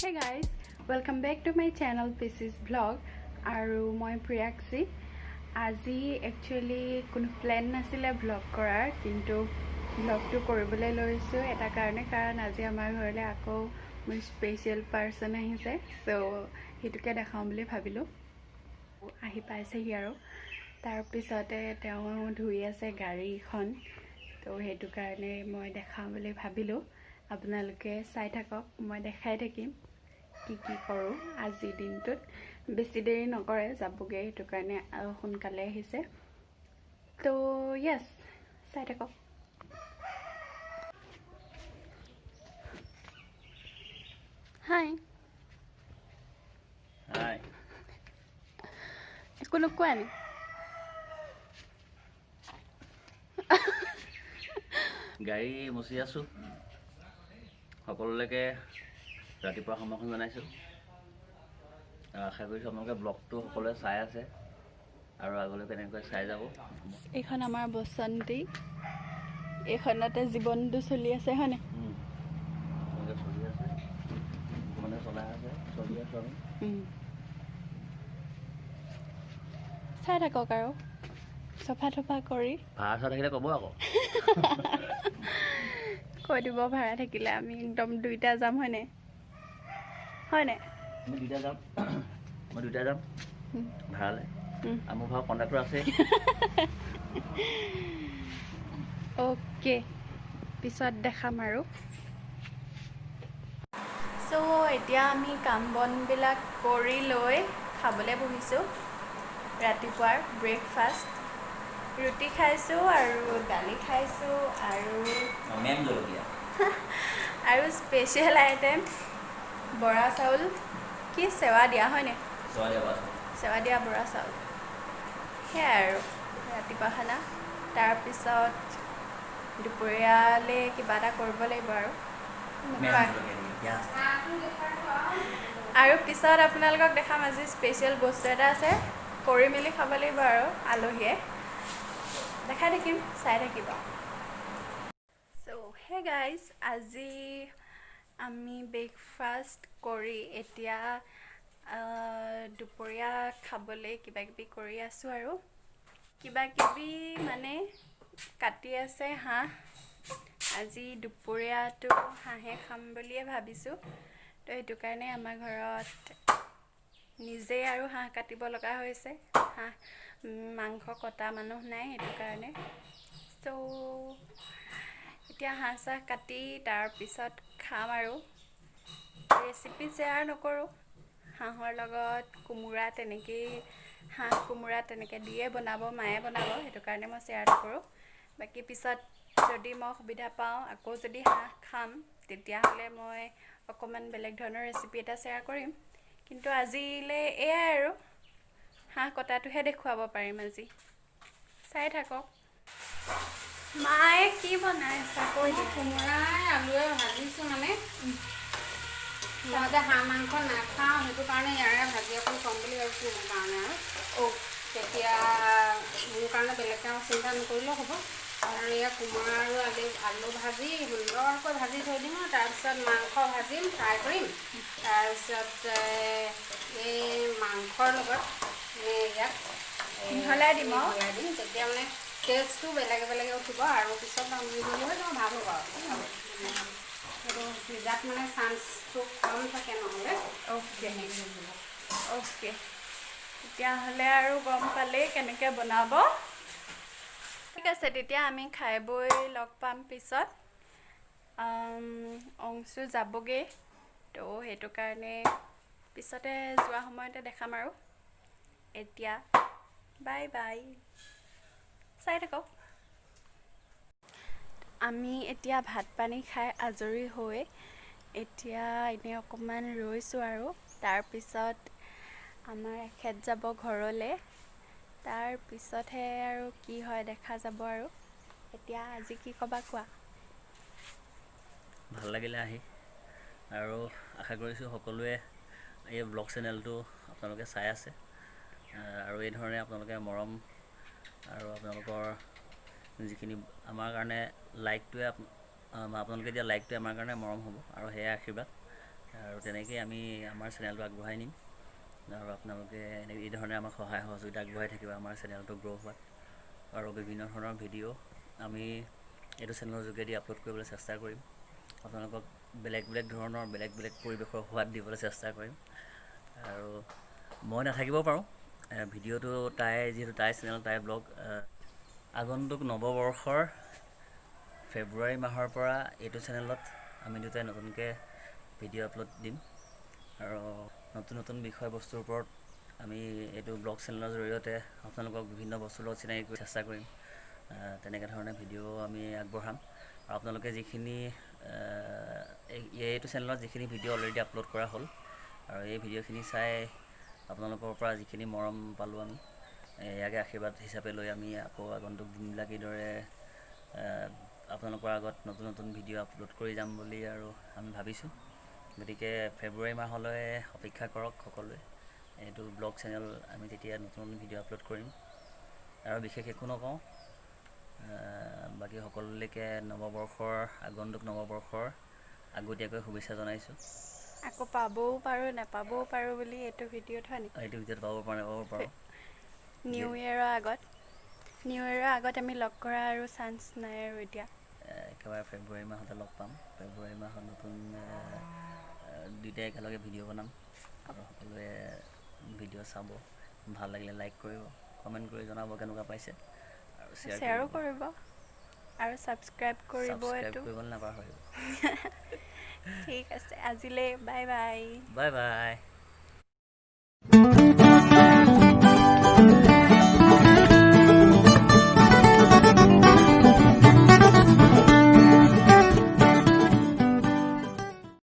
Hey guys, welcome back to my channel Pissy's Vlog আৰু মই প্ৰিয়াক্ষী। আজি একচুৱেলি কোনো প্লেন নাছিলে ভ্লগ কৰাৰ, কিন্তু ভ্লগটো কৰিবলৈ লৈছোঁ এটা কাৰণে, কাৰণ আজি আমাৰ ঘৰলৈ আকৌ মোৰ স্পেচিয়েল পাৰ্চন আহিছে। চ' সেইটোকে দেখাওঁ বুলি ভাবিলোঁ। আহি পাইছেহি আৰু তাৰপিছতে তেওঁ ধুই আছে গাড়ীখন, তো সেইটো কাৰণে মই দেখাওঁ বুলি ভাবিলোঁ। আপোনালোকে চাই থাকক, মই দেখাই থাকিম কি কি কৰোঁ আজিৰ দিনটোত। বেছি দেৰি নকৰে, যাবগৈ, সেইটো কাৰণে আৰু সোনকালে আহিছে। তো য়েছ, চাই থাকক। হাই। হাই। একো নোকোৱা নি? গাড়ী মচি আছোঁ। সকলোলৈকে ৰাতিপুৱা সম্ভাষণ জনাইছোঁ আৰু আশা কৰিছোঁ আপোনালোকে ব্লগটো সকলোৱে চাই আছে আৰু আগলৈ কেনেকৈ চাই যাব। এইখন আমাৰ বসন্তী, এইখনতে জীৱনটো চলি আছে, হয়নে? এনেকৈ চলি আছে, মানে চলাই আছে, চলি আছোঁ আমি। চাই থাকক আৰু চফা তফা কৰি। ভাড়া চাড়া থাকিলে ক'ব আকৌ। কৈ দিব, ভাড়া থাকিলে আমি একদম দুইটা যাম, হয়নে? হয়নে? আমি দুইটা যাম, মই দুইটা যাম ভাড়ালৈ। আৰু মোৰ ভাড়া কণ্ট্ৰাক্টৰ আছে। অ'কে, পিছত দেখাম আৰু। চ' এতিয়া আমি কাম বনবিলাক কৰি লৈ খাবলৈ বহিছোঁ। ৰাতিপুৱাৰ ব্ৰেকফাষ্ট ৰুটি খাইছোঁ আৰু দালি খাইছোঁ আৰু মেম জলকীয়া আৰু স্পেচিয়েল আইটেম বৰা চাউল, কি চেৱা দিয়া হয়নে? চোৱা দিয়া বাছ। চেৱা দিয়া বৰা চাউল। সেয়াই আৰু ৰাতিপুৱা খানা। তাৰপিছত দুপৰীয়ালৈ কিবা এটা কৰিব লাগিব আৰু মেম জলকীয়া দিয়ে পিঁয়াজ। আৰু পিছত আপোনালোকক দেখাম। আজি স্পেচিয়েল বস্তু এটা আছে, কৰি মেলি খাব লাগিব আৰু আলহীয়ে। দেখাই থাকিম, চাই থাকিব। চ' হে গাইজ, আজি আমি ব্ৰেকফাষ্ট কৰি এতিয়া দুপৰীয়া খাবলৈ কিবা কিবি কৰি আছোঁ আৰু কিবা কিবি মানে কাটি আছে হাঁহ। আজি দুপৰীয়াটো হাঁহে খাম বুলিয়ে ভাবিছোঁ। তো সেইটো কাৰণে আমাৰ ঘৰত নিজেই আৰু হাঁহ কাটিব লগা হৈছে। হাঁহ মাংস কটা মানুহ নাই, সেইটো কাৰণে। চ' এতিয়া হাঁহ চাহ কাটি তাৰপিছত খাম আৰু ৰেচিপি শ্বেয়াৰ নকৰোঁ। হাঁহৰ লগত কোমোৰা, তেনেকেই হাঁহ কোমোৰা তেনেকৈ দিয়ে বনাব, মায়ে বনাব, সেইটো কাৰণে মই শ্বেয়াৰ নকৰোঁ। বাকী পিছত যদি মই সুবিধা পাওঁ, আকৌ যদি হাঁহ খাম, তেতিয়াহ'লে মই অকণমান বেলেগ ধৰণৰ ৰেচিপি এটা শ্বেয়াৰ কৰিম। কিন্তু আজিলৈ এয়াই আৰু হাঁহ কটাটোহে দেখুৱাব পাৰিম আজি। চাই থাকক। মায়ে কি বনাইছা কৈ মই দিয়া। কোমোৰাই আলুৱে ভাজিছোঁ। মানে মই যে হাঁহ মাংস নাখাওঁ, সেইটো কাৰণে ইয়াৰে ভাজি অকণ কম বুলি ভাবিছোঁ মোৰ কাৰণে আৰু। তেতিয়া মোৰ কাৰণে বেলেগকৈ আৰু চিন্তা নকৰিলেও হ'ব। আৰু এয়া কোমোৰা আৰু আলু ভাজি সুন্দৰকৈ ভাজি থৈ দিম আৰু তাৰপিছত মাংস ভাজিম, ফ্ৰাই কৰিম। তাৰপিছত এই মাংসৰ লগত মানে ইয়াক মিহলাই দিম আৰু। মিহলাই দিম, তেতিয়া মানে টেষ্টটো বেলেগে বেলেগে উঠিব আৰু পিছত মিহলি হৈ যাব, ভাল হ'ব। আৰু সেইটো সিজাত মানে চান্সটো কম থাকে নহ'লে। অ'কে অ'কে, তেতিয়াহ'লে আৰু গম পালেই কেনেকৈ বনাব। ঠিক আছে, তেতিয়া আমি খাই বৈ লগ পাম পিছত। অংশু যাবগৈ, তো সেইটো কাৰণে পিছতে যোৱা সময়তে দেখাম আৰু। এতিয়া বাই বাই, চাই থাকক। আমি এতিয়া ভাত পানী খাই আজৰি হৈ এতিয়া এনেই অকণমান ৰৈছোঁ আৰু তাৰপিছত আমাৰ এখেত যাব ঘৰলৈ, তাৰপিছতহে আৰু কি হয় দেখা যাব। আৰু এতিয়া আজি কি ক'বা কোৱা। ভাল লাগিলে আহি আৰু আশা কৰিছোঁ সকলোৱে এই ব্লগ চেনেলটো আপোনালোকে চাই আছে আৰু এই ধৰণে আপোনালোকে মৰম আৰু আপোনালোকৰ যিখিনি আমাৰ কাৰণে লাইকটোৱে, আপোনালোকে দিয়া লাইকটোৱে আমাৰ কাৰণে মৰম হ'ব আৰু সেয়াই আশীৰ্বাদ। আৰু তেনেকেই আমি আমাৰ চেনেলটো আগবঢ়াই নিম। আৰু আপোনালোকে এই ধৰণে আমাক সহায় সহযোগিতা আগবঢ়াই থাকিব আমাৰ চেনেলটো গ্ৰ' হোৱাত। আৰু বিভিন্ন ধৰণৰ ভিডিঅ' আমি এইটো চেনেলৰ যোগেদি আপলোড কৰিবলৈ চেষ্টা কৰিম। আপোনালোকক বেলেগ বেলেগ ধৰণৰ, বেলেগ বেলেগ পৰিৱেশৰ সোৱাদ দিবলৈ চেষ্টা কৰিম। আৰু মই নাথাকিব পাৰোঁ, ভিডিঅ'টো তাই, যিহেতু তাইৰ চেনেল, তাইৰ ব্লগ। আগন্তুক নৱবৰ্ষৰ ফেব্ৰুৱাৰী মাহৰ পৰা এইটো চেনেলত আমি দুটাই নতুনকৈ ভিডিঅ' আপলোড দিম আৰু নতুন নতুন বিষয়বস্তুৰ ওপৰত আমি এইটো ব্লগ চেনেলৰ জৰিয়তে আপোনালোকক বিভিন্ন বস্তুৰ লগত চিনাকি কৰি চেষ্টা কৰিম। তেনেকৈ ধৰণে ভিডিঅ' আমি আগবঢ়াম। আৰু আপোনালোকে যিখিনি এইটো চেনেলত যিখিনি ভিডিঅ' অলৰেডি আপলোড কৰা হ'ল আৰু এই ভিডিঅ'খিনি চাই আপোনালোকৰ পৰা যিখিনি মৰম পালোঁ, আমি ইয়াকে আশীৰ্বাদ হিচাপে লৈ আমি আকৌ আগন্তুক দিনবিলাক এইদৰে আপোনালোকৰ আগত নতুন নতুন ভিডিঅ' আপলোড কৰি যাম বুলি আৰু আমি ভাবিছোঁ। গতিকে ফেব্ৰুৱাৰী মাহলৈ অপেক্ষা কৰক সকলোৱে, এইটো ব্লগ চেনেল আমি তেতিয়া নতুন নতুন ভিডিঅ' আপলোড কৰিম। আৰু বিশেষ একো নকওঁ, বাকী সকলোলৈকে নৱবৰ্ষৰ, আগন্তুক নৱবৰ্ষৰ আগতীয়াকৈ শুভেচ্ছা জনাইছোঁ। আকৌ পাবও পাৰোঁ, নাপাবও পাৰোঁ বুলি এইটো ভিডিঅ'ত, হয় নেকি? এইটো ভিডিঅ'ত পাব পাৰোঁ, নাপাব পাৰোঁ। নিউ ইয়েৰৰ আগত আমি লগ কৰা আৰু চান্স নাই আৰু এতিয়া। একেবাৰে ফেব্ৰুৱাৰী মাহতে লগ পাম। ফেব্ৰুৱাৰী মাহত নতুন দুয়োটাই একেলগে ভিডিঅ' বনাম আৰু সকলোৱে ভিডিঅ' চাব, ভাল লাগিলে লাইক কৰিব, কমেণ্ট কৰি জনাব কেনেকুৱা পাইছে আৰু শ্বেয়াৰ শ্বেয়াৰো কৰিব। কৰিব আৰু ছাবস্ক্ৰাইব কৰিব। ছাবস্ক্ৰাইব এইটো কৰিবলৈ নাপাহৰিব। ঠিক আছে, আজিলৈ bye bye. Bye bye.